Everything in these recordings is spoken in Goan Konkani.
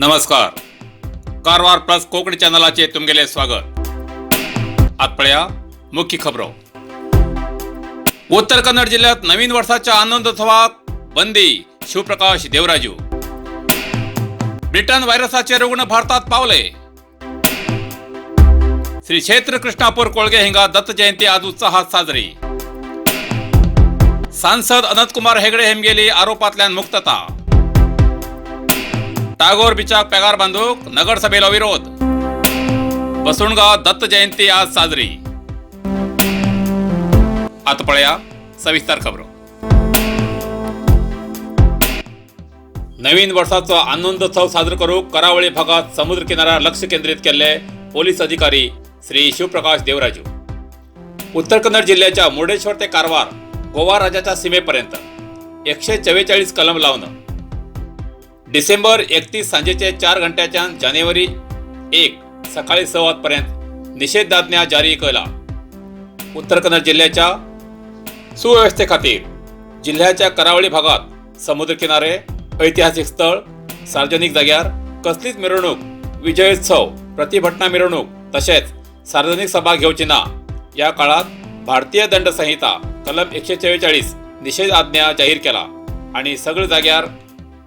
नमस्कार, कारवार प्लस कोंकणी चॅनलाचे तुमगेले स्वागत. आत पळया मुख्य खबरो. उत्तर कन्नड जिल्ह्यात नवीन वर्षाच्या आनंदोत्सवाक बंदी. शिवप्रकाश देवराजू. ब्रिटन व्हायरसाचे रुग्ण भारतात पावले. श्री क्षेत्र कृष्णापूर कोळगे हिंगा दत्त जयंती आज उत्साहात साजरी. सांसद अनंतकुमार हेगडे हेमगेली आरोपातल्यान मुक्तता. टागोर बिचाक पेगार बांदूक नगरसभेला विरोध. बसुणगाव दत्त जयंती आज साजरी. आता पळया सविस्तर खबरो. नवीन वर्षाचो आनंदोत्सव साजरो करूंक करावळी भागात समुद्र किनाऱ्यार लक्ष केंद्रीत केल्ले पोलीस अधिकारी श्री शिवप्रकाश देवराजू. उत्तर कन्नड जिल्ह्याच्या मुर्डेश्वर ते कारवार गोवा राज्याच्या सीमेपर्यंत 144 कलम लावन डिसेंबर 31 सांजेचे 4 घंट्याच्यान जानेवारी 1 सकाळी 6 वाजपर्यंत निषेधाज्ञा जारी केला. उत्तर कन्नड जिल्ह्याच्या सुव्यवस्थे खातीर जिल्ह्याच्या करावळी भागात समुद्र किनारे, ऐतिहासिक स्थळ, सार्वजनिक जाग्यार कसलीच मिरवणूक, विजयोत्सव, प्रतिभटना मिरवणूक तशेंच सार्वजनिक सभा घेवची ना. या काळात भारतीय दंड संहिता कलम 144 निषेध आज्ञा जाहीर केला आणि सगळे जाग्यार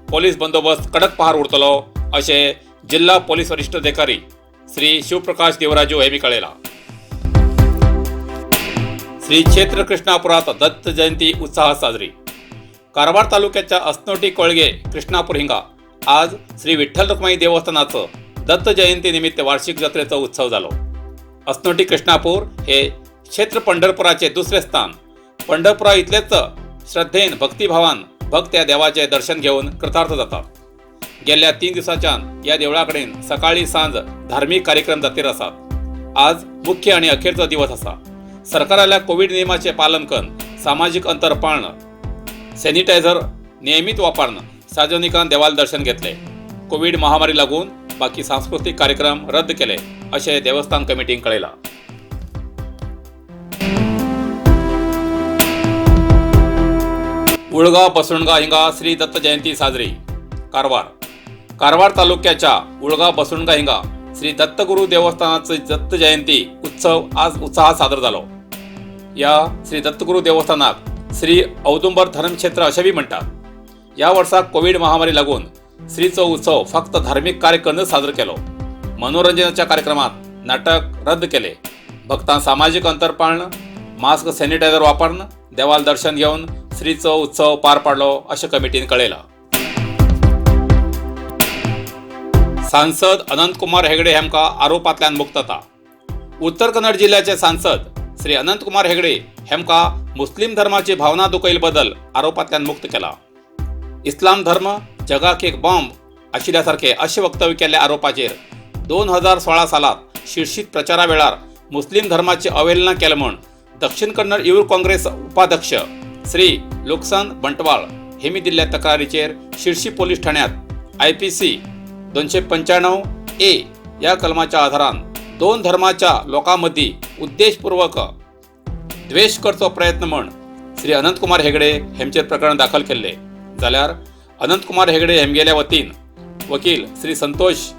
पोलीस बंदोबस्त कडक पहार उरतलो अशें जिल्हा पोलीस वरिश्ठ अधिकारी श्री शिवप्रकाश देवराजू हेमी कळयला. श्री क्षेत्र कृष्णापुरात दत्त जयंती उत्साहात साजरी. कारवार तालुक्याच्या असनोटी कोळगे कृष्णापूर हिंगा आज श्री विठ्ठल रुक्माई देवस्थानाचं दत्त जयंती निमित्त वार्षिक जत्रेचा उत्सव झालो. असनोटी कृष्णापूर हे क्षेत्र पंढरपुराचे दुसरे स्थान. पंढरपुरा इथलेच श्रद्धेन भक्तिभावान भक्त या देवाचे दर्शन घेऊन कृतार्थ जातात. गेल्या 3 दिवसाच्यान या देवळाकडेन सकाळी सांज धार्मिक कार्यक्रम जातीर आसात. आज मुख्य आणि अखेरचो दिवस आसा. सरकाराल्या कोविड नियमाचे पालन करून, सामाजिक अंतर पाळणं, सॅनिटायझर नियमित वापरणं सार्वजनिकान देवाल दर्शन घेतले. कोविड महामारी लागून बाकी सांस्कृतिक कार्यक्रम रद्द केले अशें देवस्थान कमिटीन कळयलां. उळगाव बसुणगाव हिंगा श्री दत्त जयंती साजरी. कारवार. कारवार तालुक्याच्या उळगाव बसुणगाव हिंगा श्री दत्तगुरु देवस्थानाचे दत्त जयंती उत्सव आज उत्साहात सादर झालो. या श्री दत्तगुरु देवस्थानाक श्री औदुंबर धर्मक्षेत्र अशें बी म्हणटात. या वर्सा कोविड महामारी लागून श्रीचो उत्सव फक्त धार्मिक कार्य करूनच साजरो केलो. मनोरंजनाच्या कार्यक्रमात नाटक रद्द केले. भक्तां सामाजिक अंतर पाळणं, मास्क, सॅनिटायझर वापरणं देवाल दर्शन घेवन श्रीचो उत्सव पार पाडलो अशें कमिटीन कळयलां. सांसद अनंतकुमार हेगडे हेमकां आरोपांतल्यान मुक्तता. उत्तर कन्नड जिल्ह्याचे सांसद श्री अनंतकुमार हेगडे हेमकां मुस्लिम धर्माची भावना दुखयिल्ले बदल आरोपांतल्यान मुक्त केला. इस्लाम धर्म जगाक एक बॉम्ब आशिल्ल्या सारखे अशें वक्तव्य केल्ल्या आरोपाचेर 2016 सालात शीर्षित प्रचारा वेळार मुस्लिम धर्माची अवहेलना केल्या म्हूण दक्षिण कन्नड युवक काँग्रेस उपाध्यक्ष श्री लुकसन बंटवाळ हेमी दिल्ल्या तक्रारीचेर शिर्शी पोलीस ठाण्यात IPC 295 ए या कलमाच्या आधारान दोन धर्माच्या लोकांमदीं उद्देशपूर्वक द्वेश करचो प्रयत्न म्हण श्री अनंतकुमार हेगडे हेमचेर प्रकरण दाखल केल्ले. जाल्यार अनंतकुमार हेगडे हेमगेल्या वतीन वकील श्री संतोष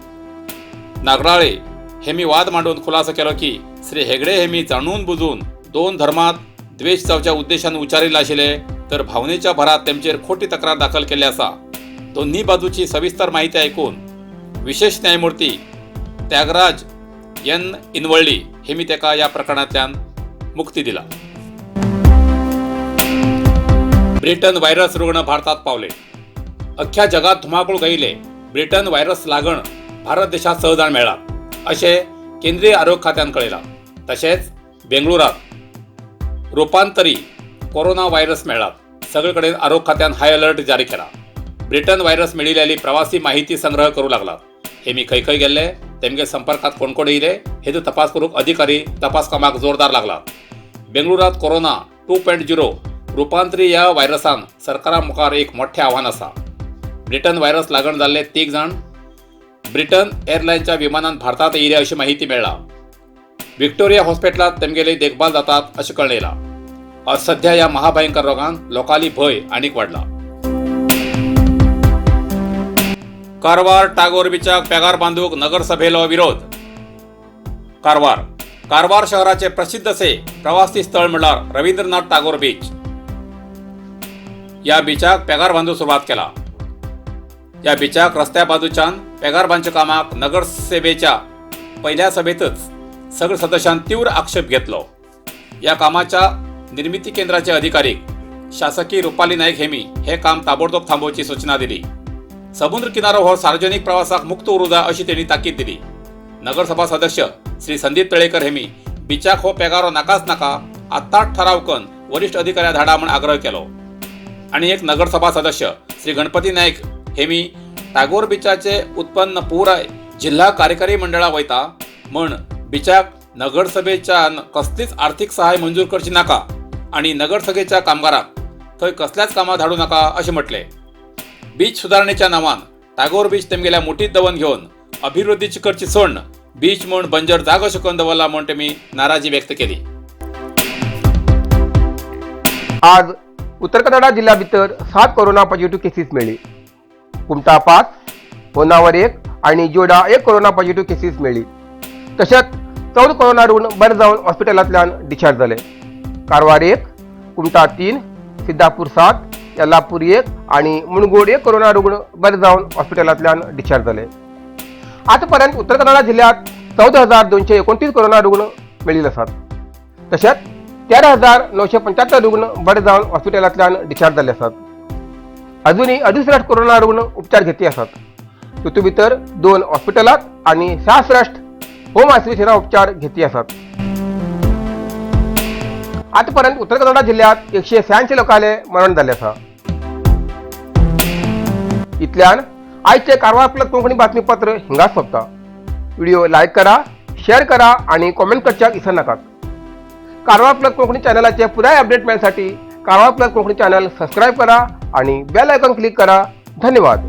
नागराळे हेमी वाद मांडून खुलासो केलो की श्री हेगडे हेमी जाणून बुजून दोन धर्मात द्वेश जावच्या उद्देशान उच्चारिल्ले आशिल्ले, तर भावनेच्या भरात तेमचेर खोटी तक्रार दाखल केल्ली आसा. दोन्ही बाजूची सविस्तर माहिती ऐकून विशेष न्यायमूर्ती त्यागराज एन इनवळ्ळी हेमी तेका या प्रकरणांतल्यान मुक्ती दिला. ब्रिटन व्हायरस रुग्ण भारतात पावले. अख्ख्या जगात धुमाकूळ घायिल्ले ब्रिटन व्हायरस लागण भारत देशात 6 जाण मेळ्ळा अशें केंद्रीय आरोग्य खात्यान कळयलां. तशेंच बेंगळुरात रुपांतरी कोरोना व्हायरस मेळ्ळा. सगळे कडेन आरोग्य खात्यान हाय अलर्ट जारी केला. ब्रिटन व्हायरस मेळिल्ली प्रवासी माहिती संग्रह करूं लागला. हे मी खंय खंय गेल्ले, तेमगे संपर्कात कोण कोण येयले हेजो तपास करूंक अधिकारी तपास कामाक जोरदार लागला. बेंगळुरात कोरोना 2.0 रुपांतरी ह्या व्हायरसान सरकारा मुखार एक मोठें आव्हान आसा. ब्रिटन व्हायरस लागण जाल्ले 3 जाण ब्रिटन एअरलायन्सच्या विमानान भारतात येयले अशी माहिती मेळ्ळा. विक्टोरिया हॉस्पिटलात तेमगेली देखभाल जातात अशें कळ्ळें. सध्या ह्या महाभयंकर रोगान लोकांली भंय आनीक वाडला. कारवार टागोर बिचाक पेगार बांदूक नगरसभेलो विरोध. कारवार. कारवार शहराचे प्रसिद्ध असे प्रवासी स्थळ म्हणल्यार रवींद्रनाथ टागोर बीच. या बिचाक पेगार बांदूक सुरवात केला. या बिचाक रस्त्या बाजूच्यान पेगार बांदच्या कामाक नगरसेवेच्या पहिल्या सभेतच सगळे सदस्यान तीव्र आक्षेप घेतलो. या कामाच्या निर्मिती केंद्राचे अधिकारी शासकीय रुपाली नाईक हेमी हे काम ताबडतोब थांबोवची सूचना दिली. समुद्र किनारो हो सार्वजनिक प्रवासाक मुक्त उरूं जाय अशी त्यांनी ताकीद दिली. नगरसभा सदस्य श्री संदीप तळेकर हेमी बिचाक हो पेगारो नाकाच नाका, आत्ताच ठराव कन वरिष्ठ अधिकाऱ्या धाडा म्हण आग्रह केलो. आणि एक नगरसभा सदस्य श्री गणपती नाईक हेमी टागोर बिचाचे उत्पन्न पुराय जिल्हा कार्यकारी मंडळा वयता म्हण बिचाक नगरसभेच्या कसलीच आर्थिक सहाय्य मंजूर करची नाका आणि नगरसभेच्या कामगाराक थंय कसल्याच कामाक धाडू नाका अशें म्हटलें. बीच सुदारणेच्या नावान टागोर बीच तेमगेल्या मुठीत दवन घेवन अभिवृद्धीची करची सोडून बीच म्हूण बंजर जागो शकून दवरला म्हूण तेमी नाराजी व्यक्त केली. आज उत्तर कन्नडा जिल्ह्या भितर 7 कोरोना पॉझिटिव्ह केसीस मेळ्ळी. कुमटा 5, होनावर 1 आणि जोडा 1 कोरोना पॉझिटिव्ह केसीस मेळ्ळी. तशेंच 14 कोरोना रुग्ण बरे जावन हॉस्पिटलांतल्यान डिस्चार्ज जाले. कारवार 1, कुमटा 3, सिद्धापूर 7, येल्लापूर 1 आणि मुणगोड 1 कोरोना रुग्ण बरे जावन हॉस्पिटलांतल्यान डिस्चार्ज जाले. आतापर्यंत उत्तर कन्नडा जिल्ह्यात 14,229 कोरोना रुग्ण मेळिल्ले आसात. तशेंच 13,975 रुग्ण बरे जावन हॉस्पिटलांतल्यान डिस्चार्ज जाल्ले आसात. अजूनही 68 कोरोना रुग्ण उपचार घेतले आसात. तितूंत भितर 2 हॉस्पिटलात आनी 66 होम आयसोलेशना उपचार घेतले आसात. आतापर्यंत उत्तर कन्नडा जिल्ह्यात 186 लोकांले मरण जाल्लें आसा. इतल्यान आयचे कारवार प्लस कोंकणी बातमीपत्र हिंगाच सोंपता. व्हिडिओ लायक करा, शेअर करा आणि कॉमेंट करच्याक विसर नाकात. कारवार प्लस कोंकणी चॅनलाचे पुराय अपडेट मेळसाठी Karwar plus Konkani channel subscribe करा आणि बेल आयकॉन क्लिक करा. धन्यवाद.